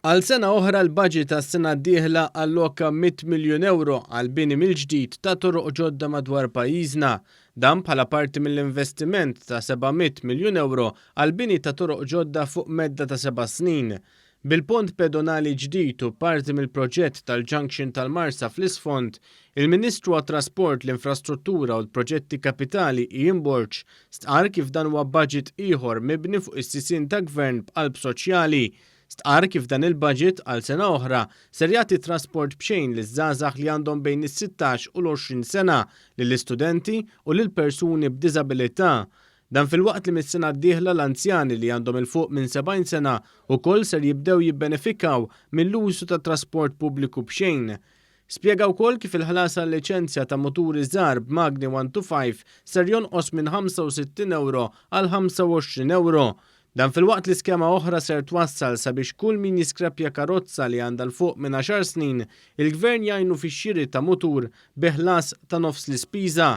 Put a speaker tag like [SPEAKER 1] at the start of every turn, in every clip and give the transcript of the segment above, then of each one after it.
[SPEAKER 1] Għal sena oħra l-baġit għas-sena d-dieħla alloka 100 miljun ewro għall-bini mill-ġdid ta' toroq ġodda madwar pajjiżna. Dan bħala parti mill-investiment ta' 700 miljun ewro għall-bini ta' toroq ġodda fuq medda ta' seba' snin. Bil-pont pedonali ġdid u parti mill-proġett tal-junction tal-Marsa fl-isfond, il-Ministru għat-Trasport, l-Infrastruttura u l-Proġetti Kapitali Ian Borg stqarr kif dan huwa baġit ieħor mibni fuq is-sisien ta' Gvern b'qalb soċjali. Stqarr kif dan il-budget, għal sena oħra, ser jagħti trasport b'xejn liż-żgħażagħ li għandhom bejn is-sittax u l-20 sena, lill-istudenti u lil persuni b'diżabilità. Dan filwaqt li mis-sena d-dieħla l-anzjani li għandhom 'il fuq minn 70 sena wkoll ser jibdew jibbenefikaw mill-użu ta' trasport pubbliku b'xejn. Spjega wkoll kif il-ħlas għal-liċenzja ta' muturi żgħar b'magni one to five ser jonqos minn 65 ewro għal 25 ewro. Dan filwaqt li skema oħra ser twassal sabiex kull min jiskrappja karozza li għandha 'l fuq minn għaxar snin, il-Gvern jgħinu fix-xiri ta' mutur bi ħlas ta' nofs l-ispiża.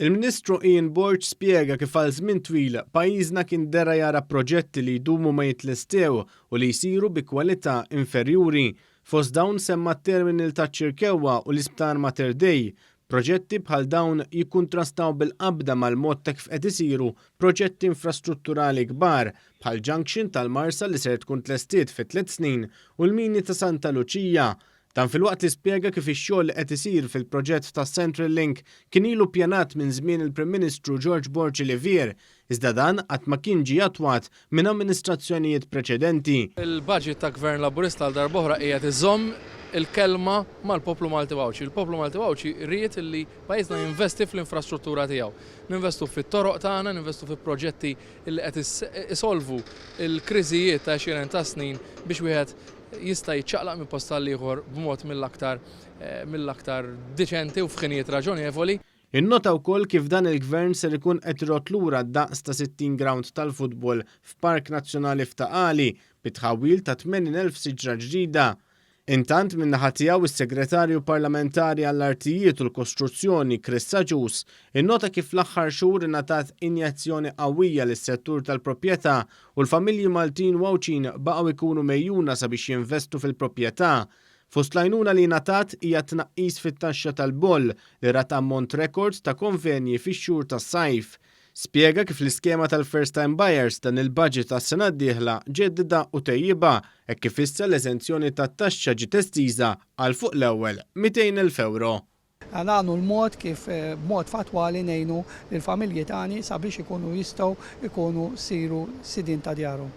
[SPEAKER 1] Il-Ministru Ian Borg spjega kif għal żmien twil pajjiżna kien dera jara proġetti li jdumu ma jitlestew u li jsiru bi kwalità inferjuri. Fost dawn semma t-terminal taċ-Ċirkewwa u l-Isptar Mater Dei. Proġetti bħal dawn jikkuntrastaw bil-qabda mal-mod ta' kif qed isiru proġetti infrastrutturali kbar bħall-junction tal-Marsa li ser tkun tlestiet fi tlett snin u l-mini ta' Santa Luċija. Dan filwaqt li spjega kif ix-xogħol li qed isir fil-proġett tas-Central Link kien ilu ppjanat minn żmien il-Prim Ministru George Borg Olivier, iżda dan qatt ma kien ġie attwat minn amministrazzjonijiet preċedenti.
[SPEAKER 2] Il-budget ta' Gvern Laburista għal darb'oħra qiegħed iżomm il-kelma mal-poplu Malti u Għawdxi. Il-poplu Malti u Għawdxi ried li pajjiżna jinvesti fl-infrastruttura tiegħu. Ninvestu fit-toroq tagħna, ninvestu fi proġetti li qed isolvu l-kriżijiet ta' għexieren ta' snin biex wieħed jista' jiċċaqlaq minn post għal ieħor b'mod mill-aktar mill-aktar diċenti u f'ħinijiet raġonevoli.
[SPEAKER 1] Innota wkoll kif dan il-Gvern ser ikun qed irodd lura d-daqs ta' 60 grawnd tal-futbol f'Park Nazzjonali f'Ta' Qali bi tħawwil ta' 80,000 siġra ġdida. Intant, min-naħa tiegħu is-Segretarju Parlamentari għall-Artijiet u l-Kostruzzjoni Chris Agius innota kif fl-aħħar xhur ingħatat injezzjoni qawwija lis-settur tal-proprjetà u l-familji Maltin u Għawdxin baqgħu jkunu megħjuna sabiex jinvestu fil-proprjetà. Fost l-għajnuna li ngħatat hija t-tnaqqis fit-taxxa tal-boll li rat ammont rekord ta' konvenji fix-xhur tas-sajf. Spjega kif l-iskema tal-first time buyers dan il-budget għas-sena d-dieħla ġeddidha u tejjibha hekk kif issa l-eżenzjoni tat-taxxa ġiet estiża għal fuq l-ewwel 200,000 ewro.
[SPEAKER 3] Dan hu l-mod kif b'mod fattwali ngħinu lill-familji tagħni sabiex ikunu jistgħu jkunu jsiru sidien ta' djarhom.